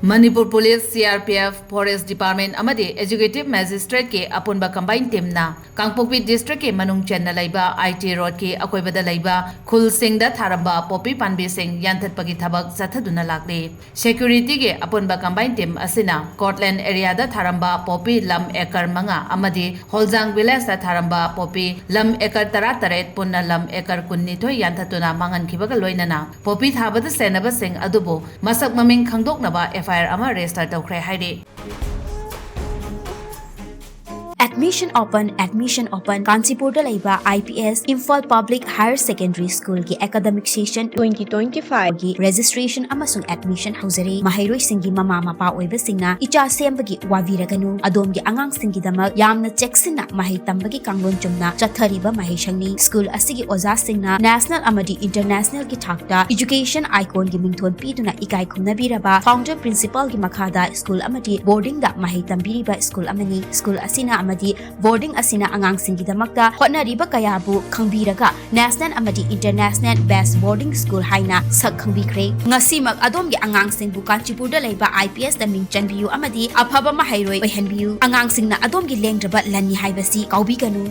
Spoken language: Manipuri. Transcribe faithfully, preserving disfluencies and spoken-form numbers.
Manipur police, C R P F, forest department ꯑꯃꯗꯤ ꯑꯦꯖꯨꯀꯦꯇꯤꯚ ꯃꯦꯖꯤꯁꯇ꯭ꯔꯦꯠꯀꯤ ꯑꯄꯨꯟꯕ ꯀꯝꯕꯥꯏꯟ ꯇꯤꯝꯅ ꯀꯥꯡꯄꯣꯛꯄꯤ ꯗꯤꯁꯇ꯭ꯔꯤꯛꯀꯤ ꯃꯅꯨꯡ ꯆꯟꯅ ꯂꯩꯕ ꯑꯥꯏ ꯇꯤ ꯔꯣꯗꯀꯤ ꯑꯀꯣꯏꯕꯗ ꯂꯩꯕ ꯈꯨꯜꯁꯤꯡꯗ ꯊꯥꯔꯝꯕ ꯄꯣꯄꯤ ꯄꯥꯝꯕꯤꯁꯤꯡ ꯌꯥꯟꯊꯠꯄꯒꯤ ꯊꯕꯛ ꯆꯠꯊꯗꯨꯅ ꯂꯥꯛꯂꯤ꯫ ꯁꯦꯀ꯭ꯌꯨꯔꯤꯇꯤꯒꯤ ꯑꯄꯨꯟꯕ ꯀꯝꯕꯥꯏꯟ ꯇꯤꯝ ꯑꯁꯤꯅ ꯀꯣꯔꯠꯂꯦꯟ ꯑꯦꯔꯤꯌꯥꯗ ꯊꯥꯔꯝꯕ ꯄꯣꯄꯤ ꯂꯝ ꯑꯦꯀꯔ ꯃꯉꯥ ꯑꯃꯗꯤ ꯍꯣꯜꯖꯥꯡ ꯚꯤꯂꯦꯖꯇ ꯊꯥꯔꯝꯕ ꯄꯣꯄꯤ ꯂꯝ ꯑꯦꯀꯔ ꯇꯔꯥꯇꯔꯦꯠ, ꯄꯨꯟꯅ ꯂꯝ ꯑꯦꯀꯔ ꯀꯨꯟꯅꯤꯊꯣꯏ ꯌꯥꯟꯊꯠꯇꯨꯅ ꯃꯥꯡꯍꯟꯈꯤꯕꯒ ꯂꯣꯏꯅꯅ ꯄꯣꯄꯤ ꯊꯥꯕꯗ ꯁꯦꯟꯅꯕꯁꯤꯡ ꯑꯗꯨꯕꯨ ꯃꯁꯛ ꯃꯃꯤꯡ ꯈꯪꯗꯣꯛꯅꯕ ꯑꯦꯐ ꯑꯥꯏ ꯑꯥꯔ ꯑꯃ ꯔꯦꯖꯤꯁꯇꯔ ꯇꯧꯈ꯭ꯔꯦ ꯍꯥꯏꯔꯤ꯫ Admission open, admission open. ꯀꯥꯟꯆꯤꯄꯨꯔꯗ ꯂꯩꯕ I P S Imphal public higher secondary ꯁ꯭ꯀꯨꯜꯒꯤ ꯑꯦꯀꯥꯗꯃꯤꯛ ꯁꯦꯁꯟ twenty twenty-five ꯒꯤ ꯔꯦꯖꯤꯁꯇ꯭ꯔꯦꯁꯟ ꯑꯃꯁꯨꯡ ꯑꯦꯗꯃꯤꯁꯟ ꯍꯧꯖꯔꯦ꯫ ꯃꯍꯩꯔꯣꯏꯁꯤꯡꯒꯤ ꯃꯃꯥ ꯃꯄꯥ ꯑꯣꯏꯕꯁꯤꯡꯅ ꯏꯆꯥ ꯁꯦꯝꯕꯒꯤ ꯋꯥꯕꯤꯔꯒꯅꯨ꯫ ꯑꯗꯣꯝꯒꯤ ꯑꯉꯥꯡꯁꯤꯡꯒꯤꯗꯃꯛ ꯌꯥꯝꯅ ꯆꯦꯛꯁꯤꯟꯅ ꯃꯍꯩ ꯇꯝꯕꯒꯤ ꯀꯥꯡꯂꯣꯟ ꯆꯨꯝꯅ ꯆꯠꯊꯔꯤꯕ ꯃꯍꯩꯁꯪꯅꯤ꯫ ꯁ꯭ꯀꯨꯜ ꯑꯁꯤꯒꯤ ꯑꯣꯖꯥꯁꯤꯡꯅ ꯅꯦꯁꯅꯦꯜ ꯑꯃꯗꯤ ꯏꯟꯇꯔꯅꯦꯁꯅꯦꯜꯒꯤ ꯊꯥꯛꯇ ꯏꯖꯨꯀꯦꯁꯟ ꯑꯥꯏꯀꯣꯟꯒꯤ ꯃꯤꯡꯊꯣꯟ ꯄꯤꯗꯨꯅ ꯏꯀꯥꯏ ꯈꯨꯝꯅꯕꯤꯔꯕ ꯐꯥꯎꯟꯗꯔ ꯄ꯭ꯔꯤꯟꯁꯤꯄꯥꯜꯒꯤ ꯃꯈꯥꯗ ꯁ꯭ꯀꯨꯜ ꯑꯃꯗꯤ ꯕꯣꯔꯗꯤꯡꯗ ꯃꯍꯩ ꯇꯝꯕꯤꯔꯤꯕ ꯁ꯭ꯀꯨꯜ ꯑꯃꯅꯤ꯫ ꯁ꯭ꯀꯨꯜ ꯑꯁꯤꯅ ꯑꯃꯗꯤ ꯕꯣꯔꯗꯤꯡ ꯑꯁꯤꯅ ꯑꯉꯥꯡꯁꯤꯡꯒꯤꯗꯃꯛꯇ ꯍꯣꯠꯅꯔꯤꯕ ꯀꯌꯥꯕꯨ ꯈꯪꯕꯤꯔꯒ ꯅꯦꯁꯅꯦꯜ ꯑꯃꯗꯤ ꯏꯟꯇꯔꯅꯦꯁꯅꯦꯜ ꯕꯦꯁ ꯕꯣꯔꯗꯤꯡ ꯁ꯭ꯀꯨꯜ ꯍꯥꯏꯅ ꯁꯛ ꯈꯪꯕꯤꯈ꯭ꯔꯦ꯫ ꯉꯁꯤꯃꯛ ꯑꯗꯣꯝꯒꯤ ꯑꯉꯥꯡꯁꯤꯡꯕꯨ ꯀꯥꯟꯆꯤꯄꯨꯔꯗ ꯂꯩꯕ ꯑꯥꯏ ꯄꯤ ꯑꯦꯁꯇ ꯃꯤꯡ ꯆꯟꯕꯤꯌꯨ ꯑꯃꯗꯤ ꯑꯐꯕ ꯃꯍꯩꯔꯣꯏ ꯑꯣꯏꯍꯟꯕꯤꯌꯨ꯫ ꯑꯉꯥꯡꯁꯤꯡꯅ ꯑꯗꯣꯝꯒꯤ ꯂꯦꯡꯗ꯭ꯔꯕ ꯂꯟꯅꯤ ꯍꯥꯏꯕꯁꯤ ꯀꯥꯎꯕꯤꯒꯅꯨ꯫